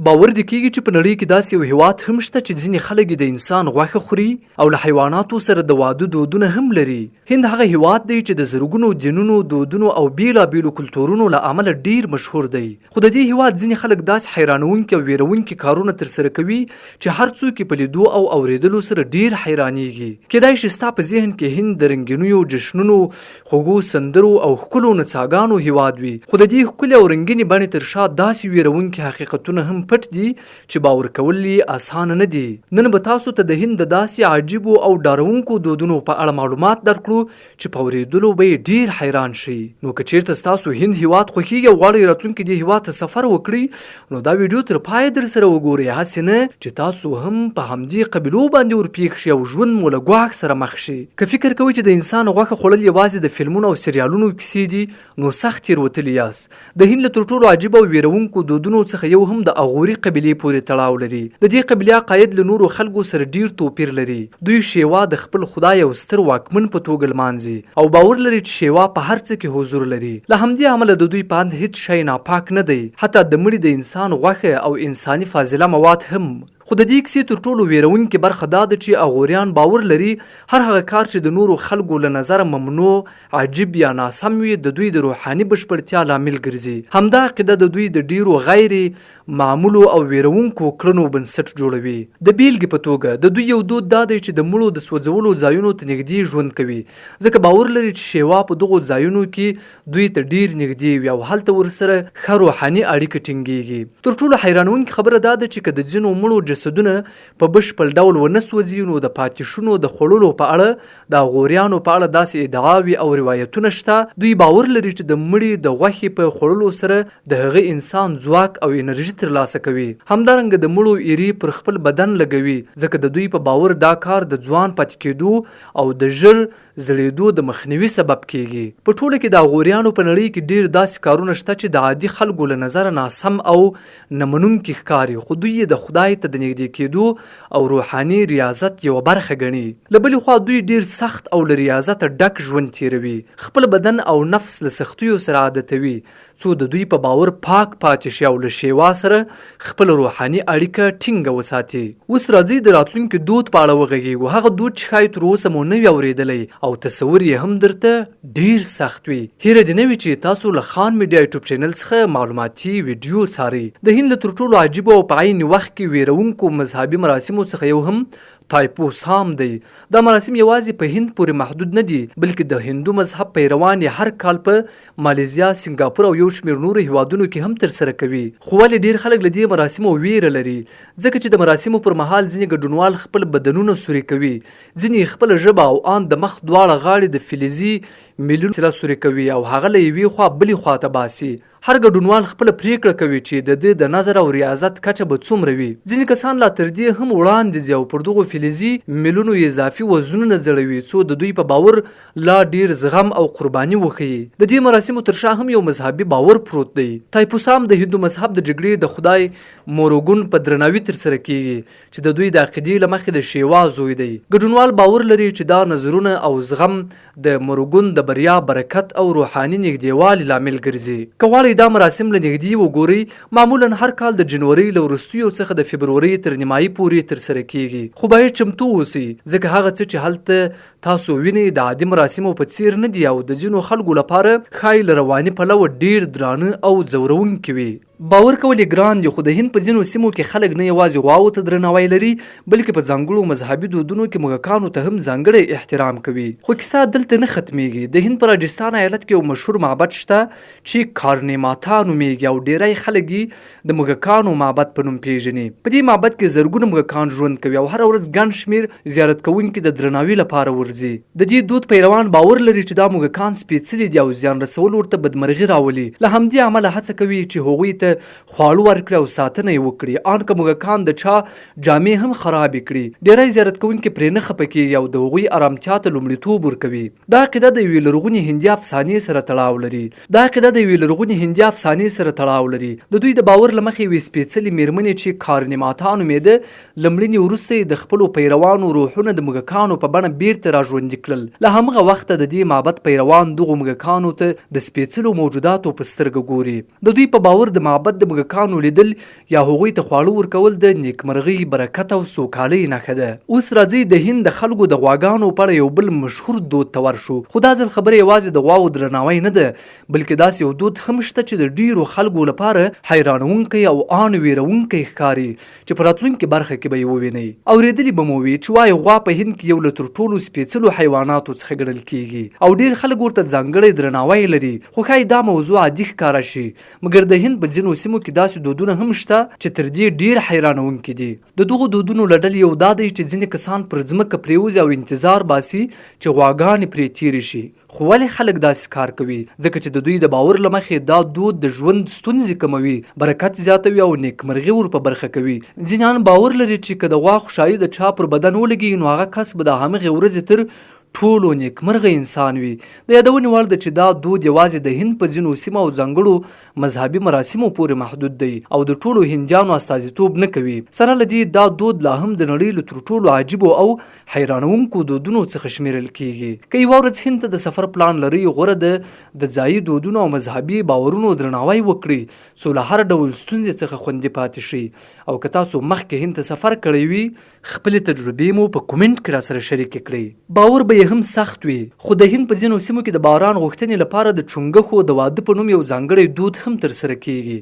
باور دې کېږي چې په نړۍ کې داسې یو هېواد هم شته چې ځینې خلک یې د انسان غوښه خوري او له حیواناتو سره د واده دودونه هم لري. هند هغه هېواد دی چې د زرګونو دینونو، دودونو او بېلابېلو کلتورونو له امله ډېر مشهور دی. خو د دې هېواد ځینې خلک داسې حیرانوونکي او وېروونکي کارونه ترسره کوي چې هر څوک یې په لیدو او اورېدلو سره ډېر حیرانېږي. کېدای شي ستا په ذهن کې هند د رنګینیو جشنونو، خوږو سندرو او ښکلو نڅاګانو هیواد وي، خو د دې ښکلې او رنګینې بڼې تر شا داسې ویرونکي حقیقتونه هم پټ دي چې باور کول یې اسانه نه دي. نن به تاسو ته د هند د داسې عجیبو او ډارونکو دودونو په اړه معلومات درکړو چې په اورېدلو به یې ډېر حیران شئ. نو که چېرته ستاسو هند هیواد خوښیږي او غواړئ راتلونکي دې هیواد ته سفر وکړئ نو دا ویډیو تر پایه درسره وګورئ، هسې نه چې تاسو هم په همدې قبیلو باندې ورپېښ شئ او ژوند مو له ګواښ سره مخ شي. که فکر کوئ چې د انسان غوښه خوړل یوازې د فلمونو او سریالونو کیسې دي، نو سخت تېروتلي یاست. د هند له تر ټولو عجیبه او وېروونکو دودونو څخه یو هم د اغوري قبیلې پورې تړاو لري. د دې قبیلې عقاید له نورو خلکو سره ډېر توپیر لري. دوی شیوا د خپل خدای او ستر واکمن په توګه لمانځي او باور لري چې شیوا په هر څه کې حضور لري. له همدې امله د دوی په اند هیڅ شی ناپاک نه دی، حتی د مړي د انسان غوښه او انساني فاضله مواد هم. خو د دې کیسې تر ټولو ویرونکې برخه دا ده چې اغوریان باور لري هر هغه کار چې د نورو خلکو له نظره ممنوع، عجیب یا ناسم وي د دوی د روحاني بشپړتیا لامل ګرځي. همدا عقیده د دوی د ډیرو غیر معمولو او ویرونکو کړنو بنسټ جوړوي. د بیلګې په توګه، د دوی یو دود دا دی چې د مړو د سوځولو ځایونو ته نږدې ژوند کوي، ځکه باور لري چې شیوا په دغو ځایونو کې دوی ته ډیر نږدې وي او هلته ورسره ښه روحاني اړیکه ټینګیږي. تر ټولو حیرانوونکې خبره دا ده چې که د ځینو مړو جسدونه په بشپړ ډول ونه سوځي نو د پاتې شونو د خوړلو په اړه د اغوریانو په اړه داسې ادعاوې او روایتونه شته، دوی باور لري چې د مړي د غوښې په خوړلو سره د هغه انسان ځواک او انرژي ترلاسه کوي. همدارنګه د مړو ایرې پر خپل بدن لګوي ځکه د دوی په باور دا کار د ځوان پاتې کیدو او د ژر زړېدو د مخنیوي سبب کېږي. په ټوله کې د اغوریانو په نړۍ کې ډېر داسې کارونه شته چې د عادي خلکو له نظره ناسم او نه منونکي ښکاري، خو دوی یې د خدای ته د نږدې کېدو او روحاني ریاضت یوه برخه ګڼي. له بلې خوا دوی ډېر سخت او له ریاضته ډک ژوند تېروي، خپل بدن او نفس له سختیو سره عادتوي، څو د دوی په باور پاک پاتې شي او له شیوا سره خپله روحاني اړیکه ټینګه وساتي. اوس راځئ د راتلونکي دود په اړه وغږېږو، هغه دود چې ښايي تر اوسه مو نه وي اورېدلی او تصور یې هم درته ډېر سخت وي. هېره دې نه وي چې تاسو له خان میډیا یوټیوب چینل څخه معلوماتي ویډیو څارئ. د هند له تر ټولو عجیبو او په عین وخت کې وېروونکو مذهبي مراسمو څخه یو هم تایپوسام دی. دا مراسم یوازې په هند پورې محدود نه دي، بلکې د هندو مذهب پیروان یې هر کال په مالیزیا، سنګاپور او یو شمېر نورو هېوادونو کې هم ترسره کوي. خو ولې ډېر خلک له دې مراسمو وېره لري؟ ځکه چې د مراسمو پر مهال ځینې ګډونوال خپل بدنونه سوري کوي، ځینې یې خپله ژبه او آن د مخ دواړه غاړې د فلزي میلونو په وسیله سوري کوي او هغه له یوې خوا بلې خوا ته باسي. هر ګډونوال خپله پرېکړه کوي چې د ده د نظر او ریاضت کچه به څومره وي. ځینې کسان لا تر دې هم وړاندې ځي او پر دغو فلزي میلونو اضافي وزنونه ځړوي څو د دوی په باور لا ډېر زغم او قرباني وښيي. د دې مراسمو تر شا هم یو مذهبي باور پروت دی. تایپوسام د هندو مذهب د جګړې د خدای موروګون په درناوي ترسره کېږي چې د دوی د عقیدې له مخې د شیوا زوی دی. ګډونوال باور لري چې دا نظرونه او زغم د مروګون د بریا، برکت او روحاني نږدېوالي لامل ګرځي. که غواړئ دا مراسم له نږدې وګورئ، معمولاً هر کال د جنورۍ له وروستیو څخه د فبرورۍ تر نیمايي پورې ترسره کېږي، خو باید چمتو اوسئ، ځکه هغه څه چې هلته تاسو وینئ د عادي مراسمو په څېر نه دي او د ځینو خلکو لپاره ښايي له رواني پلوه ډېر درانه او ځورونکي وي. باور کول یې ګران دي، خو د هند په ځینو سیمو کې خلک نه یوازې غواوو ته درناوی لري، بلکې په ځانګړو مذهبي دودونو کې موږکانو ته هم ځانګړی احترام کوي. خو کیسه دلته نه ختمېږي. د هند په راجستان ایالت کې یو مشهور معبد شته چې کارنیماتا نومېږي او ډېری خلک یې د موږکانو معبد په نوم پېژني. په دې معبد کې زرګونه موږکان ژوند کوي او هره ورځ ګڼ شمېر زیارت کوونکي د درناوي لپاره ورځي. د دې دود پیروان باور لري چې دا موږکان سپېڅلي دي او زیان رسول ورته بدمرغي راولي، له همدې امله هڅه کوي چې هغوی ته خواړه ورکړي او ساتنه یې وکړي، آن که موږکان د چا جامې هم خرابې کړي، ډېری زیارت کوونکي پرې نه خپه کېږي او د هغوی ارامتیا ته لومړیتوب ورکوي. دا عقیده د یوې لرغونې هندي افسانې سره تړاو لري. دا عقیده د یوې لرغونې هندي افسانې سره تړاو لري. د دوی د باور له مخې یوې سپېڅلې مېرمنې چې کارنیماتا نومېده، له مړینې وروسته یې د خپلو پیروانو روحونه د موږکانو په بڼه بیرته را ژوندي کړل. له همغه وخته د دې معبد پیروان دغو موږکانو ته د سپېڅلو موجوداتو په سترګه ګوري. د دوی په باور د معبد. معبد د موږکانو لیدل یا هغوی ته خواړه ورکول د نیکمرغۍ، برکت او سوکالۍ نښه ده. اوس راځئ د هند د خلکو د غواګانو په اړه یو بل مشهور دود ته ورشو، خو دا ځل خبره یوازې د غواوو درناوی نه ده، بلکې داسې یو دود هم شته چې د ډېرو خلکو لپاره حیرانوونکی او آن وېروونکی ښکاري چې په راتلونکې برخه کې به یې ووینئ. اورېدلي به مو وي چې وایي غوا په هند کې یو له تر ټولو سپېڅلو حیواناتو څخه ګڼل کېږي او ډېر خلک ورته ځانګړی درناوی لري، خو ښایي دا موضوع عادي ښکاره شي، مګر د هند په ځینو سیمو کې داسې دودونه هم شته چې تر دې ډېر حیرانوونکي دي. د دغو دودونو له ډلې یو دا دی چې ځینې کسان پر ځمکه پرېوځي او انتظار باسي چې غواګانې پرې تېرې شي. خو ولې خلک داسې کار کوي؟ ځکه چې د دوی د باور له مخې دا دود د ژوند ستونزې کموي، برکت زیاتوي او نیکمرغي ور په برخه کوي. ځینې ان باور لري چې که د غوا خوشایي د چا پر بدن ولګېږي نو هغه کس به د همغې ورځې تر ټولو نیکمرغه انسان وي. د یادونې وړ ده چې دا دود یوازې د هند په ځینو سیمو او ځانګړو مذهبي مراسمو پورې محدود دی او د ټولو هندیانو استازیتوب نه کوي. سره له دې دا دود لا هم د نړۍ له تر ټولو عجیبو او حیرانوونکو دودونو څخه شمیرل کیږي. که یوه ورځ هند ته د سفر پلان لرئ، غوره ده د ځایي دودونو او مذهبي باورونو درناوی وکړئ، څو له هر ډول ستونزې څخه خوندي پاتې شئ. او که تاسو مخکې هند ته سفر کړی وي، خپلې تجربې مو په کومنټ کې راسره شریکې کړئ. باور به یې هم سخت وي. خو د هند په ځینو سیمو کې د باران غوښتنې لپاره د چونګښو د واده په نوم یو ځانګړی دود هم ترسره کیږي.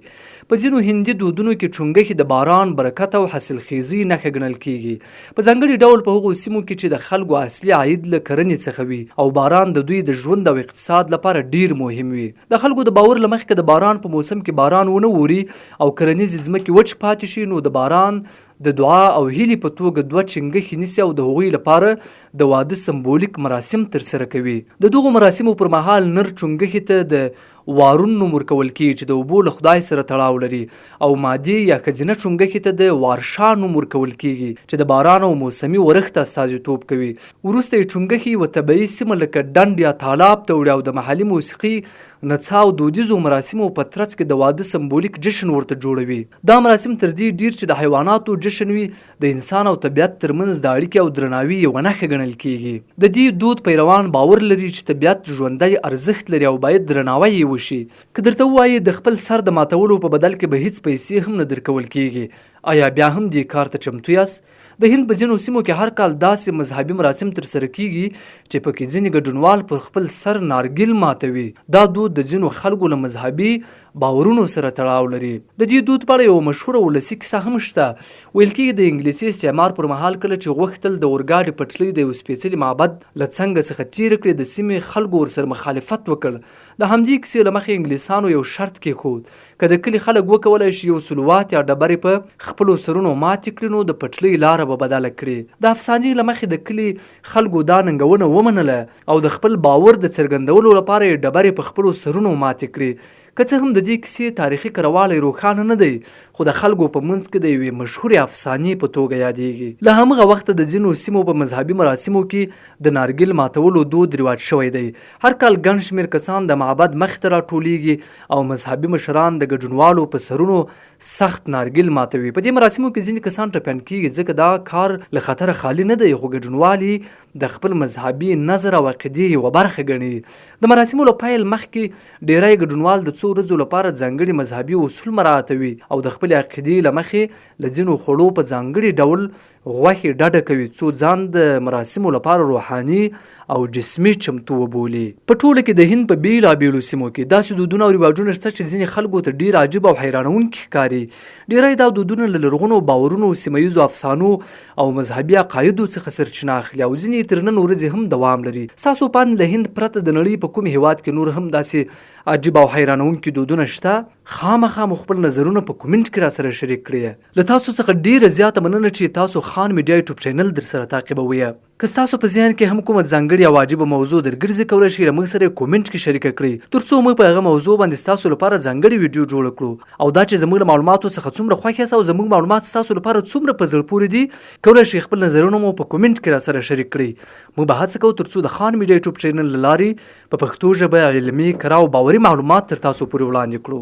په ځینو هندي دودونو کې چونګښې د باران، برکت او حاصلخیزۍ نښه ګڼل کیږي. په ځانګړي ډول په هغو سیمو کې چې د خلکو اصلي عاید له کرنې څخه وي او باران د دوی د ژوند او اقتصاد لپاره ډیر مهم وي. د خلکو د باور له مخې که د باران په موسم کې باران ونه ووري او کرنیزې ځمکې وچ پاتې شي نو د باران د دعا او هیلې په توګه دوه چنګښې نیسي او د هغوی لپاره د واده سمبولیک مراسم ترسره کوي. د دغو مراسمو پر مهال نر چونګښې ته د وارون نوم ورکول کېږي چې د اوبو له خدای سره تړاو لري او مادې یا ښځینه چونګښې ته د وارشا نوم ورکول کېږي چې د باران او موسمي ورښت استازیتوب کوي. وروسته یې چونګښې یوه طبیعي سیمه لکه ډنډ یا تالاب ته وړي او د محلي موسیقي، نڅا او دودیزو مراسمو په ترڅ کې د واده سمبولیک جشن ورته جوړوي. دا مراسم تر دې ډېر چې د حیواناتو جشن وي، د انسان او طبیعت تر منځ د اړیکې او درناوي یوه نښه ګڼل کېږي. د دې دود پیروان باور لري چې طبیعت ژوندی ارزښت لري او باید درناوی یې وشي. که درته ووایي د خپل سر د ماتولو په بدل کې به هیڅ پیسې هم نه درکول کېږي، ایا بیا هم دې کار ته چمتو یاست؟ د هند په ځینو سیمو کې هر کال داسې مذهبي مراسم ترسره کېږي چې پکې ځینې ګډونوال پر خپل سر نارګیل ماتوي. دا دود د ځینو خلکو له مذهبي باورونو سره تړاو لري. د دې دود په اړه یوه مشهوره ولسي کیسه هم شته. ویل کېږي د انګلیسي استعمار پر مهال کله چې غوښتل د اورګاډي پټلۍ د یو سپېڅلي معبد له څنګه څخه تېره کړي، د سیمې خلکو ورسره مخالفت وکړ. د همدې کیسې له مخې انګلیسانو یو شرط کېښود، که د کلي خلک وکولای شي یو سلوات یا ډبرې په خپلو سرونو ماتې کړي نو د پټلۍ لاره به بدله کړي. د افسانې له مخې د کلي خلکو دا ننګونه ومنله او د خپل باور د څرګندولو لپاره یې ډبرې په خپلو سرونو ماتې کړې. که څه هم د دې کیسې تاریخي کره والی روښانه نه دی، خو د خلکو په منځ کې د یوې مشهورې افسانې په توګه یادېږي. له همغه وخته د ځینو سیمو په مذهبي مراسمو کې د نارګیل ماتولو دود رواج شوی دی. هر کال ګڼ شمېر کسان د معبد مخې ته راټولېږي او مذهبي مشران د ګډونوالو په سرونو سخت نارګیل ماتوي. په دې مراسمو کې ځینې کسان ټپیان کېږي، ځکه دا کار له خطره خالي نه دی، خو ګډونوال یې د خپل مذهبي نظر او عقیدې یوه برخه ګڼي. د مراسمو له پیل مخکې ډیری ګډونوال د څو ورځو لپاره ځانګړي مذهبي اصول مراعاتوي او د خپلې عقیدې له مخې له ځینو خوړو په ځانګړي ډول غوښې ډډه کوي څو ځان د مراسمو لپاره روحاني او جسمي چمتو وبولي. په ټوله کې د هند په بیلابیلو سیمو کې داسې دودونه او رواجونه شته چې ځینې خلکو ته ډیر عجیب او حیرانوونکي ښکاري. ډیری دا دودونه له لرغونو باورونو، سیمه ییزو افسانو او مذهبي عقایدو څخه سرچینه اخلي او ځینې یې تر نن ورځې هم دوام لري. ستاسو په اند له هند پرته د نړۍ په کوم هیواد کې نور هم داسې عجیب او حیرانوونکي دودونه شته؟ خامخا مو خپل نظرونه په کومنټ کې راسره شریک کړئ. له تاسو څخه ډیره زیاته مننه چې تاسو خان میډیا یوټیوب چینل درسره تعقیبوئ. که ستاسو په ذهن کې هم کومه ځانګړې او عجیبه موضوع درګرځي کولای شئ له موږ سره یې کومنټ کې شریکه کړئ تر څو موږ په هغه موضوع باندې ستاسو لپاره ځانګړې ویډیو جوړه کړو او دا چې زموږ له معلوماتو څخه څومره خوښ یاست او زموږ معلومات ستاسو لپاره څومره په زړه پورې دي کولای شئ خپل نظرونه مو په کومنټ کې راسره شریک کړئ. موږ به هڅه کوو تر څو د خان میډیا یوټیوب چینل له لارې په پښتو ژبه علمي، کره او باوري معلومات تر تاسو پورې وړاندې کړو.